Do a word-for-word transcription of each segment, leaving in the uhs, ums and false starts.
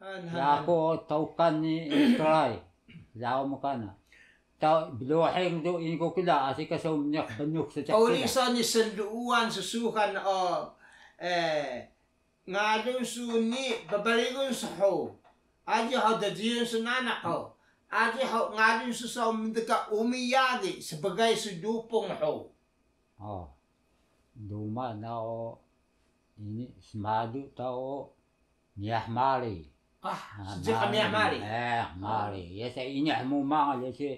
Han, han, han. Yaku tawkan ni Tray. Yaw mu kana. Taw, bluhing do ini ku kla, asi ka saw mniq bnux sa cak. Uri kla. Saw ni snluan susuxan o, eh, ngalun su ni bbarigun su hug. Aji hug djiyun su nanaq hug. Aji hug ngalun su saw mndka umi yagi, sbgay su dupung hug. O, duma na o, ini smalu ta o, Miyah Mari. Ah, seejiq ka Miyah Mari. Eh, Mari. Iya sa ini hmumang, iya sa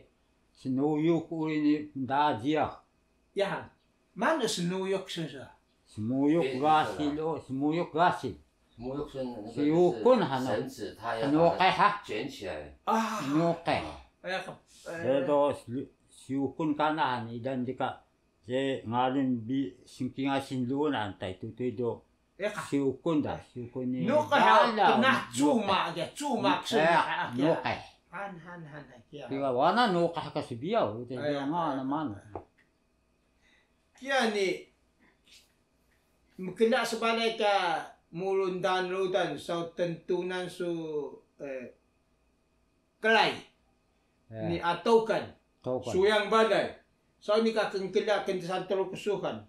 snuyuk uri ni mdajiyax. Ya, manu snuyuk sun sa? Smuyuk gasil, o, smuyuk gasil. Smuyuk sun, Siyukun hano. Nuqih ha. Ah. Nuqih. Eh, ka-, eh. Dedo sli-, siyukun kana han, idan dika. Ye ngalun bi sngkingal snluan, antay tutuy do. Siyukun da, siyukun ni. Nuqih ha, knah cuma ga, cuma ksun ha, kiya. Nuqih. Han, han, han, kiya. Kiya wana nuqih ka sbiyaw, uta kiya nga na manu. Kiya ni, mkla sbalay ka mulu ndaan rudan, saw tntunan su, eh, klay. Ni, a, towkan. Towkan. Suyang balay. Saw nii ka knkla kndesan Truku suxan.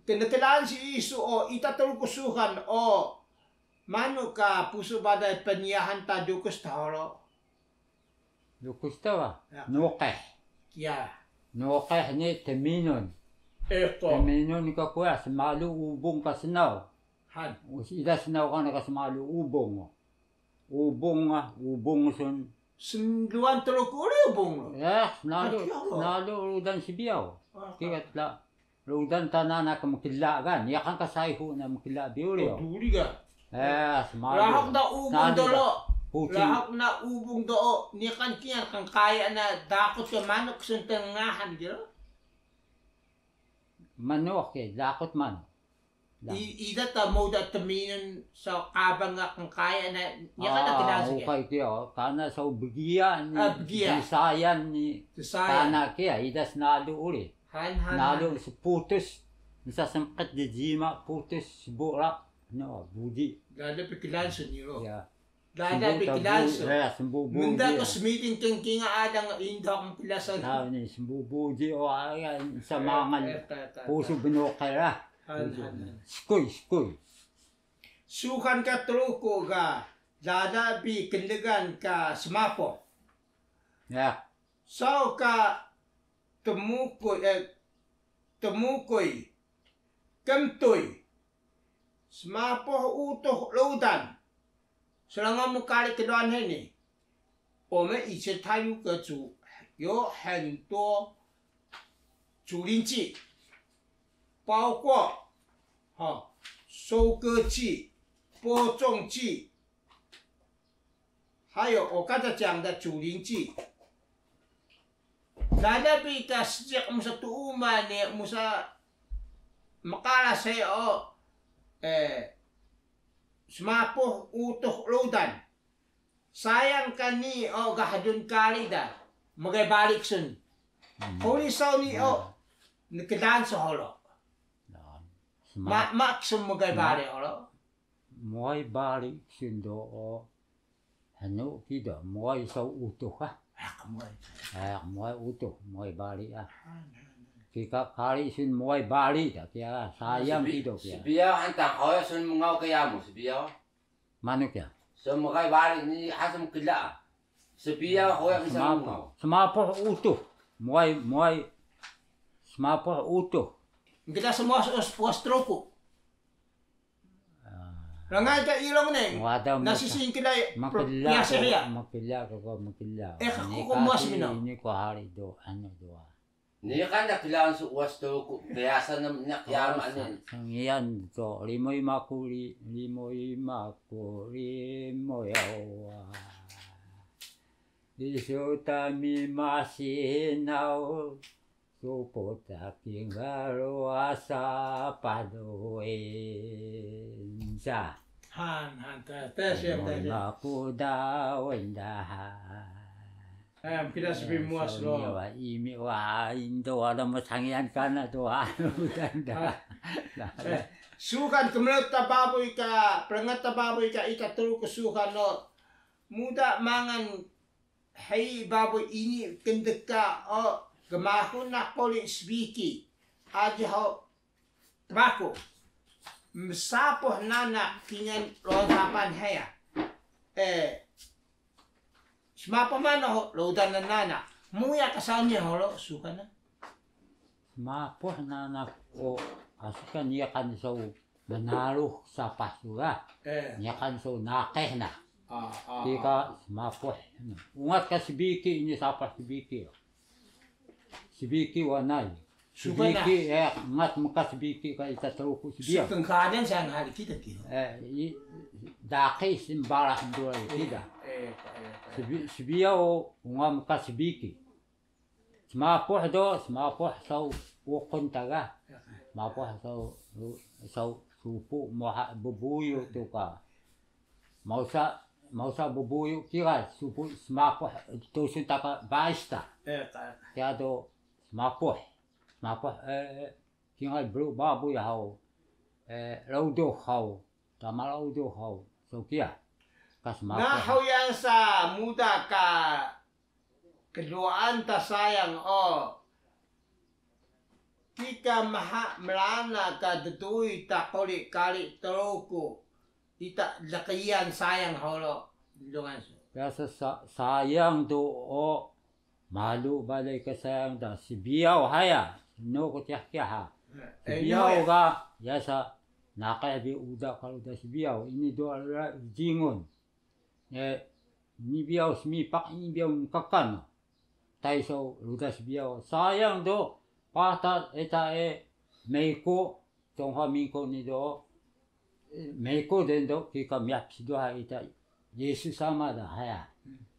Knklaan si isu o, ita Truku suxan o, manu ka pusu balay pnyahan ta dukus ta holo. Dukus ta wa? Ya. Nuqih. Ya. Nuqih ni tminun. Tminun ka kuya smalu ubung ka snaw. Han. Ida snaw kana ka smalu ubung. Ubung, a, ubung sun. Snluan Truku uri ubung. Ya, snalu, snalu rudan sbiyaw. Kiya tla, rudan ta nana ka mkla ga, niqan ka sayhu na mkla bi uri. O, duri ga. Eh, smalu. Lahuk na ubung do o. Lahuk na ubung do o, niqan kiya knkayan na daqut ka manuk sun tngahan kiya. Manuk ke, daqut manuk. Ida ta muda tminun saw qabang ga knkayan na, niqan na kla sa kiya. Ukay kiya, kana saw bgiya ni, bgiya. Dsayan ni, dsayan. Kana kiya, ida snalu uri. Han, han, han. Snalu sputus, msa sempet di jima putus, sbura, no, budi. Lala pklan suni ro. Ya. Lala bi klasu. Mnda ku smiling kngkingal alang Indo mklasan. Naw ni, smbubu di o, aya, samangal. Pusu bnuqil. Skuy, skuy. Suxan ka Truku ga lala bi klgan ka smapuh. Ya. Saw ka tmukuy, tmukuy, kmtuy, smapuh utux rudan. Srngaw mu kari klwaan hini. 我們以前太魯閣族有很多竹林祭，包括，哈，收割祭、播種祭，還有我剛才講的竹林祭。 Lala bi ka seejiq musa tuuma ni musa mqaras hiya o, eh, smapuh utux rudan. Sayang ka nii o ga hdun kari da, mgay bari ksun. Quri saw nii o, nkdaan su holo. Ma, ma ksun mgay bari holo. Mgay bari ksun do o. Hnu kido, mgay saw utux ha. Mgay. Mgay utux, mgay bari ah. Kika kari sun mgay bari da kiya, sayang kido kiya. Sbiyaw han ta, hoya sun mngaw ka yamu sbiyaw. Manu kiya? So mgay bari ni asam kla. Sbiyaw hoya msa mngaw. Smapuh utux. Mgay, mgay. Smapuh utux. Nkla smuwas, was Truku. Rngay ka ilung ni. Wada nasi singkilay. Mkla ko, mkla ko, mkla. Eh, kuku muwas mino. Ini ko hari do, ano do. Niqan na klaun su uwas Truku, pyasan na mniq yamu ani. Sangiyan to, rimoy maku ri, rimoy maku rimoy awa. Isu tami masinaw, supu ta kingal wasa paduin sa. Han, han, ta, ta, siap, ta, siap. Rimoy maku dawin daha. Eh, mkida sbimuwas lo. Imi wa indo wada msangiyan kana do anu tanda. Suxan kmrta babuy ka, prngta babuy ka ita Truku suxan no. Muda mangan hiyi babuy ini kndka o gmahun na quri sbiki. Aji ho tmaku. Msapuh nanaq kingal ruwan sapah hiya. Eh, smapuh manu ho rudan nanaq. Muya ka sami ho ro suxan na. Smapuh nanaq o, asi ka niqan saw mnarux sapah su ga. Niqan saw naqih na. Kika smapuh. Ungat ka sbiki ini sapah sbiki. Sbiki wa nay. Sbiki, eh, ungat mka sbiki ka ita Truku sbiyaw. Daqi smbarax dua kida. Sbiyaw ungat mka sbiki. Smapuh do, smapuh saw uqun ta ga. Smapuh saw, saw supu, moha bbuyu tu ka. Mausa, mausa bbuyu kika supu smapuh tusun ta ka bais ta. Kiya do smapuh. Smapuh, eh, kingal bru babuy haw, eh, rudux haw, tama rudux haw, saw kiya. Ka smapuh. Nahuyan sa muda ka Kduan ta sayang o, kika mha mrana ka dduuy ta quri kari Truku ita lqiyan sayang horo. Dungan su. Yasa sa-, sayang do o, malu balay ka sayang da sbiyaw haya, no ko tiyah kiya ha. Eh, sbiyaw ga, yasa naqih bi uda ka rudan sbiyaw, ini do ala jingun. Eh, ini biyaw smipaq, ini biyaw mkkan. Tay saw rudan sbiyaw. Sayang do, paah ta ita e, meyku, Conghuwa mingku ni do, eh, meyku den do, kika miyah psduhay ita, Yesu sama da, haya.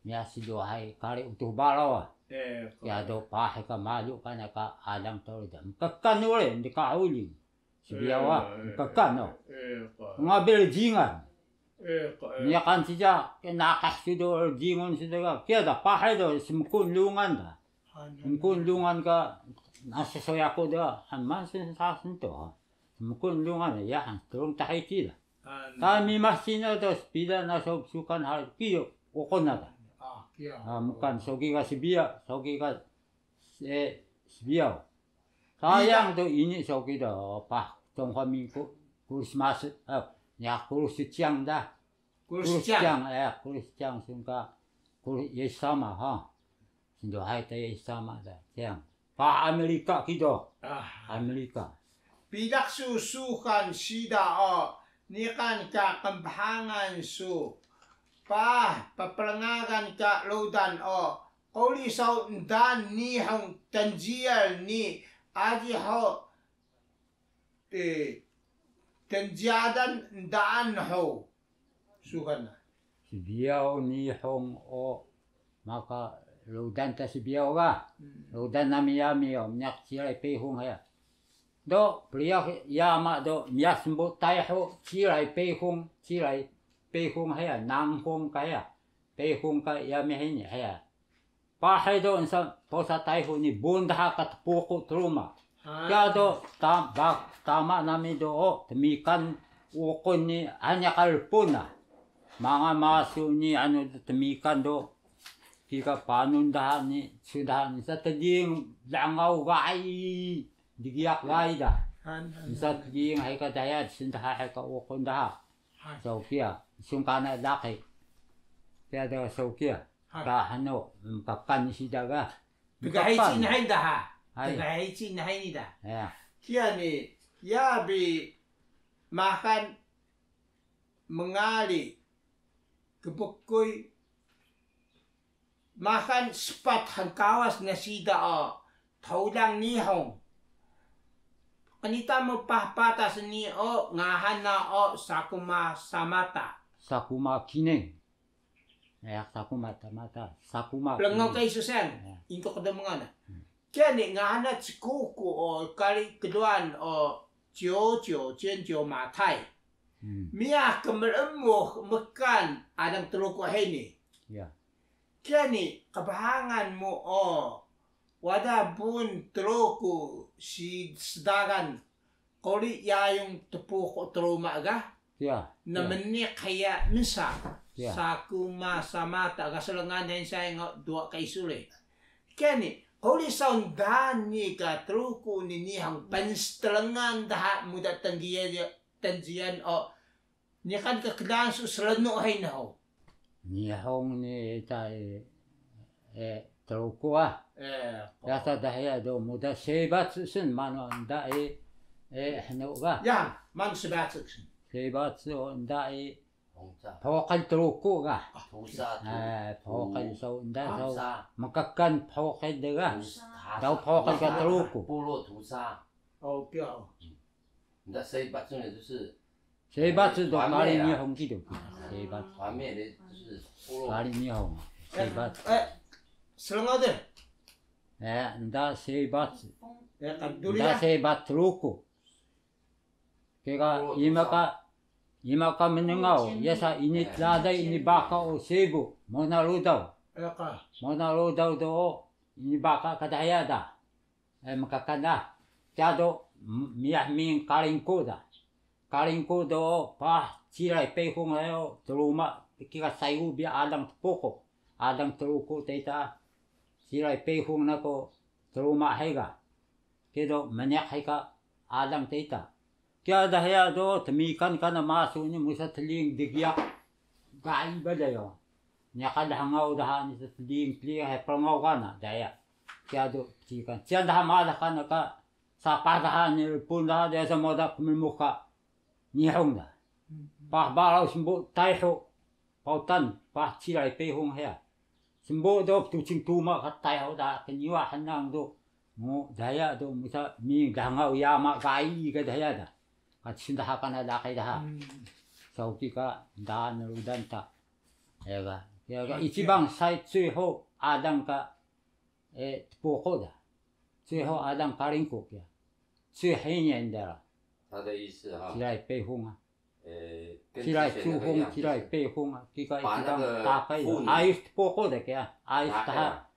Miyah psduhay kari Utux Baraw. Kiya do, paah ka malu kana ka alang turi da. Mkkan uri, ndka uli. Sbiyaw wa, mkkan o. Ngabil jingan. Niqan sida, knaqah su do jingun sida ga. Kiya da, paah do, smkun lungan da. Smkun lungan ka, nasa so yaku da, han man sen sa sen to. Smkun lungan da, ya han, tulung tahi ti da. Kami masih na do, spida na so sukan hal kiyo, uqun na da. Ah, mkan, sogi ga sbiyaw, sogi ga, eh, sbiyaw. Sayang do ini saw kido, paah, Conghuwa mingku, Kurismas, eh, niya Kurisciyang da. Kurisciyang, eh, Kurisciyang sun ka, Kuris Yesu sama, ha. Snduhay ta Yesu sama da, ciyang. Paah Amerika kido. Amerika. Pidak su suxan sida o, niqan ka qnbhangan su, paah pprngagan ka rudan o, quri saw ndaan Nihung tnjiyal ni aji ho, eh, tnjiyalan ndaan ho. Suxan na. Sbiyaw Nihung o, maka rudan ta sbiyaw ga. Rudan nami yami o, miyah Cilay Pehung haya. Do, priyax yama do, miyah smbu Tayhu, Cilay Pehung, Cilay Pehung haya, Nanghung ka haya. Pehung ka yami hini haya. Paah do nsa posa Tayhu ni bun daha ka tpuqu truma. Kiya do ta-, ba-, tama nami do o tmikan uqun ni hanya ka lpun na. Mangal masu ni anu tmikan do kika panun daha ni, sun daha ni, sa tding dangaw gai, dgiyaq gai da. Nsa tding hay ka daya, sun daha hay ka uqun daha. Saw kiya, sun kana laqi. Kiya da saw kiya. Ka hnu, mkkan sida ga. Tgaheci nahay da ha. Tgaheci nahay ni da. Kiya ni, ya bi mahan mngari, kbkuy, mahan spat hngkawas na sida o, thulang Nihung. Qnita mpah patas ni o, ngahan na o, Sakuma Samata. Sakuma Kineng. Yak Sakuma Tamata, Sakuma Kineng. Plngaw ka isu sayang, ingkuk dmngan na. Kiya ni ngahan na Ckuku o kari kduan o, 九九, 九九 matay. Miyah kmrmux mkan alang Truku hini. Ya. Kiya ni qbhangan mu o wada bun Truku si sdagan quri yayung tpuqu truma ga. Ya, ya. Nmniq hiya msa. Ya. Saku ma samata ga srngan hensai ngo dua ka isu le. Kiya ni quri saw ndaan ni ka Truku ni Nihung pnstrngan daha muda tnjiyan, tnjiyan o Niqan ka klaun su srnu hini hug? Nihung ni ta e, e, Truku ah. E, yasa dha hiya do muda seibac sun manu nda i, e, hnu ga. Ya, manu seibac sun. Seibac o nda i. Phuqil Truku ga. E, phuqil so nda so. Mkkan phuqil de ga. Daw phuqil ka Truku. Nda seibac sun 所以吧，这种 Kari Nihong 这种，所以吧， Kari Nihong，所以吧， Srngaw de. E, nda seibac, nda seibac Truku. Kika ima ka, ima ka mnengaw, yasa ini tladay ini baka o Sebu, mona rudaw. Mona rudaw do o, ini baka ka daya da. E, mkkan da. Kiya do, m-, miyah ming Karingku da. Karingku do, paah Cilay Pehung ayo, truma, kika saygu bi alang tpuqu. Alang Truku tita, Cilay Pehung na ko truma hega. Kido mniq heka alang tita. Kiya dha hiya do tmikan kana masu ni musa tling dgiyaq gai balay o. Niqan dha ngaw dha ni tling tling hay prngaw kana daya. Kiya do tmikan. Kiya dha malah kana ka sapah dha ni Rpun dha daya sa moda kmrmux ka Nihung da. Paah baraw smbu Tayhu. Pautan, paah Cilay Pehung hiya. Smbu do ptucing tuma ka Tayhu da kniwa hnang do. Mu daya do musa ming dhangaw yama gai ka daya da. Ka cndaha kana laqi daha. Sawki ka ndaan rudan ta. Ega, ega, ichiban sai cuy ho alang ka, e, tpuqu da. Cuy ho alang Karingku kiya. Cuy hini ndara. 他的意思哈。 Cilay Pehung a. 呃，跟之前那个一样，Cilay Cuhung, Cilay Pehung a, kika ichiban takay da. Ayus tpuqu da kiya, ayus daha.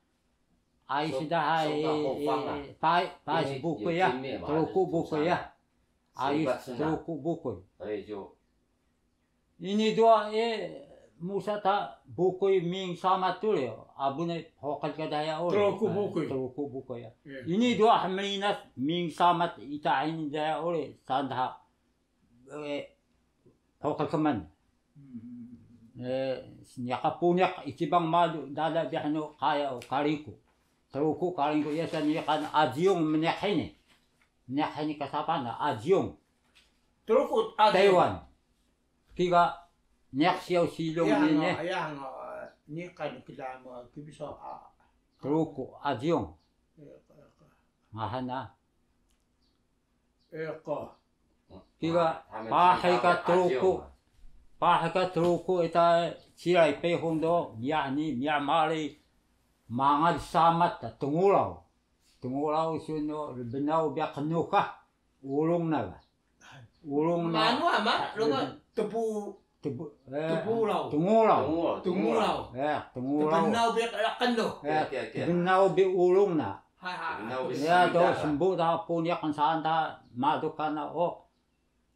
Ayus daha, e, e, pa-, paah bukuy ya, Truku bukuy ya. Ayus Truku bukuy. 所以就 Ini duwa e, musa ta bukuy ming samat uri, abune phuqil ka daya uri. Truku bukuy. Truku bukuy ya. Ini duwa hmlinas ming samat ita hini daya uri, saan daha, e, phuqil kman. E, niya ka puniq ichiban malu dada bi hnu qaya o Karingku. Truku Karingku yasa niqan Ajiyung mniq hini. Mniq hini ka sapah na Ajiyung. Truku Ajiyung. Taiwan. Kiga niq siyaw Silung ni ne. Niqan klaun mu kibiso a. Truku Ajiyung. Ngahan na. Eko. Kiga paah ka Truku. Paah ka Truku ita Cilay Pehung do, miyah ni, miyah mari. Mangal samat ta Tngulaw. Tngulaw sun o rbnaw biyak nuka. Ulung na ga. Ulung na. Manu ama, lunga tebu, tebu, e, Tngulaw. Tngulaw. Tngulaw. E, Tngulaw. Tbnaw bi rqan do. E, tbnaw bi ulung na. Tbnaw bi. Ya do smbu daha puniq saan daha madu kana o.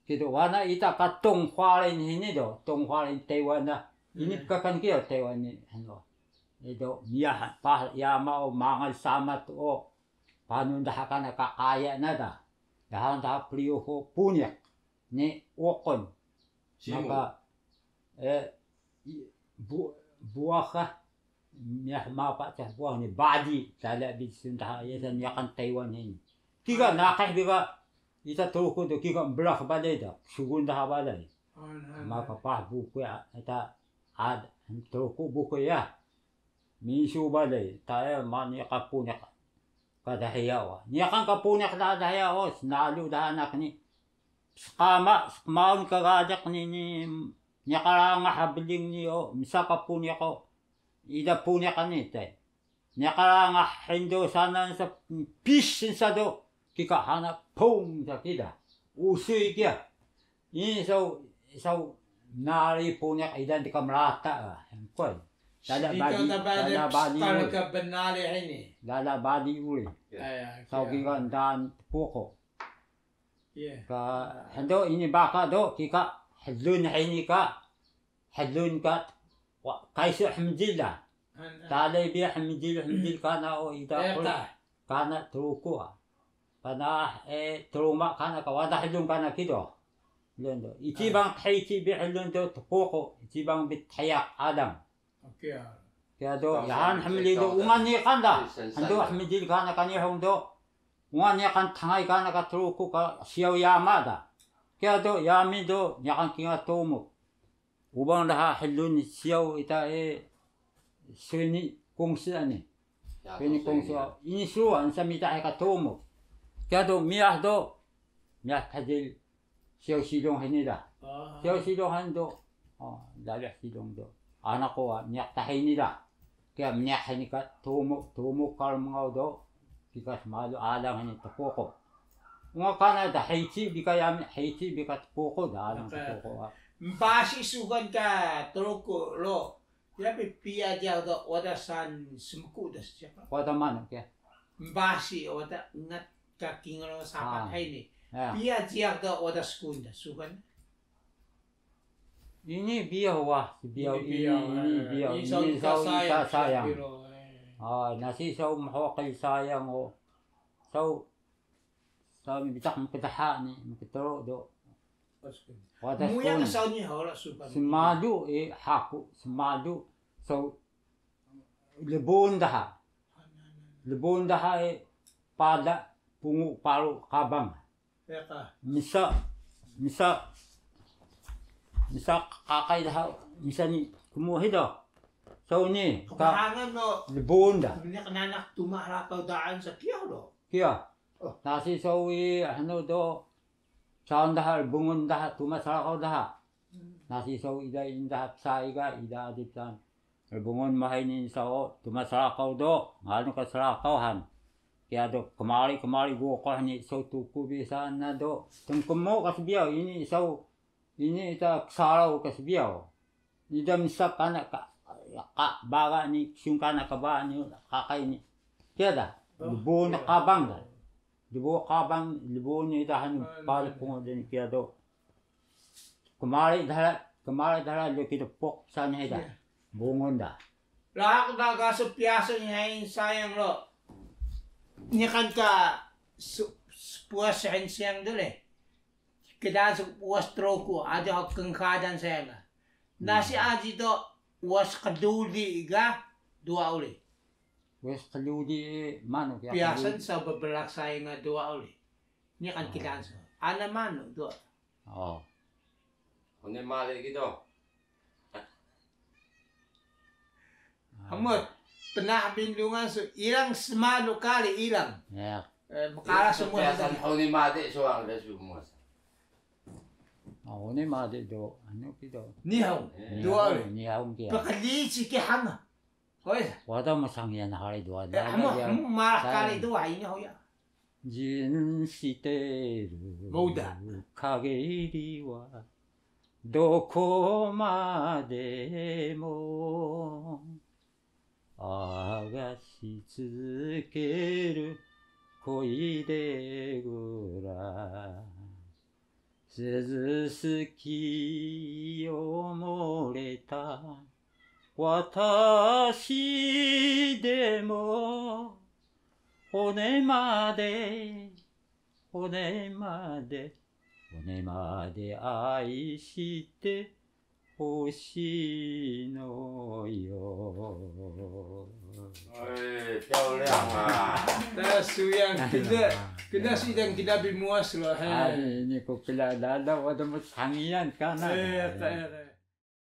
Kido wana ita ka Tonghualin hini do, Tonghualin Taiwan da. Ini pkakan kiya Taiwan ni hnu. Ido miyah paah yama o mangal samat o. Panun daha kana ka qaya na da. Daha daha priyux o puniq ni uqun. Maka, e, bu-, buwax ka, miyah mapa cah buwax ni badi, tala bi sun daha yasa niqan Taiwan hini. Kiga naqih bi ga ita Truku do kiga mblaq balay da, sugun daha balay. Maka paah bukuy ita ad-, Truku bukuy ya. Misu balay, taya mani ka puniq ka dha hiya wa. Niqan ka puniq da dha hiya o, snalu daha naq ni. Sqama, sqmaun ka gadiq ni, ni, niqan rangah bling ni o, msa ka puniq o. Ida puniq ni te. Niqan rangah hindo sana sa, pis sa do. Kika hana pung sa kida. Usuy kiya. Ini saw, saw nari puniq idan deka mrata, ah, hngkoy. Lala bali, lala bali uri. Lala bali uri. Saw kika ndaan tpuqu. Ka hdo ini baka do kika hlun hini ka, hlun ka, kaysu hmjil da. Talay bi hmjil, hmjil kana o ida kana Truku a. Kana, e, truma kana ka wada hlun kana kido. Hlun do. Ichiban thayci bi hlun do tpuqu, ichiban bi thiyaq alang. Kiya do, yahan hmjil do, ungat niqan da. Hndo hmjil kana ka Nihung do. Ungat niqan thngay kana ka Truku ka siyaw yama da. Kiya do, yami do, niqan kingal Tumuk. Ubang daha hlun siyaw ita e, suni kungsi ani. Suni kungsi, ini suwa, nsa mita ka Tumuk. Kiya do, miyah do, miyah tajil, siyaw Silung hini da. Siyaw Silung han do, dalih Silung do. Ana ko wa, miyah tahini da. Kiya mniyah hini ka Tumuk, Tumuk kal mngaw do, kika smalu alang hini tpuqu. Ungat kana da heci bi ka yami, heci bi ka tpuqu da, alang tpuqu a. Mbasi sugan ka Truku lo, yabi piya jiyax do wada san smku da siyapa? Wada manu kiya? Mbasi wada ungat ka kingal sapah hini. Piya jiyax do wada skun da sugan? Ini biyaw wa, biyaw ini, ini biyaw, ini saw ika sayang. Nasi saw mhuqil sayang o. Saw, saw bitaq mkdha ni, mktru do. Wada skun. Smalu e haku, smalu saw lbun daha. Lbun daha e pala pungu paru qabang. Msa, msa, msa qaqay daha, msa ni kmuhi do. Saw ni ka lbun da. Mniq nanak tuma rakaw daan sa kiya do. Kiya. Nasi saw i hnu do. Saw daha lbungun daha tuma srakaw daha. Nasi saw ida inda psai ga ida adi psaan. Lbungun maha ini saw tuma srakaw do, nganu ka srakaw han. Kiya do kmari kmari guqu hini saw tuku bi sana do. Tmkmu ka sbiyaw ini saw, ini ita ksaraw ka sbiyaw. Ida msa kana ka, ka baga ni, ksun kana ka baga ni, qaqay ni. Kiya da, lbun qabang da. Lbun qabang, lbun ida hanu pala pungu deni kiya do. Kmari dara, kmari dara lo kido pok sana da. Bungun da. Lahak da ga su piyasan hini sayang lo. Niqan ka spuas hini sayang dole. Kdaan su uwas Truku, aji ho knkadan sayang. Nasi aji do uwas qluli ga dua uri. Uwas qluli manu kiya? Piyasan sa bblas sayang ga dua uri. Niqan kdaan su. Ana manu dua. Hune mali kido. Hmut, pnaah binlungan su, ilang smalu kari ilang. Mqaras su muwa. Huni madi suwang da su muwa. Huni madi do, anu kido. Nihung, dua uri. Nihung kiya. Pklici ki hama. Wada msang yan hari dua. Hmut, marah kari dua ini ho ya. 人死てる限りは、どこまでも探し続ける恋で暮らす。 涼しき木漏れた私でも、骨まで、骨まで、骨まで愛してほしいのよ。 Oi, 漂亮啊。 Da suyang, kida, kida suyang, kida bi muwas lo, he. Ani, ini ko kila dada, wada msangiyan kana. Eh, ta, eh, eh.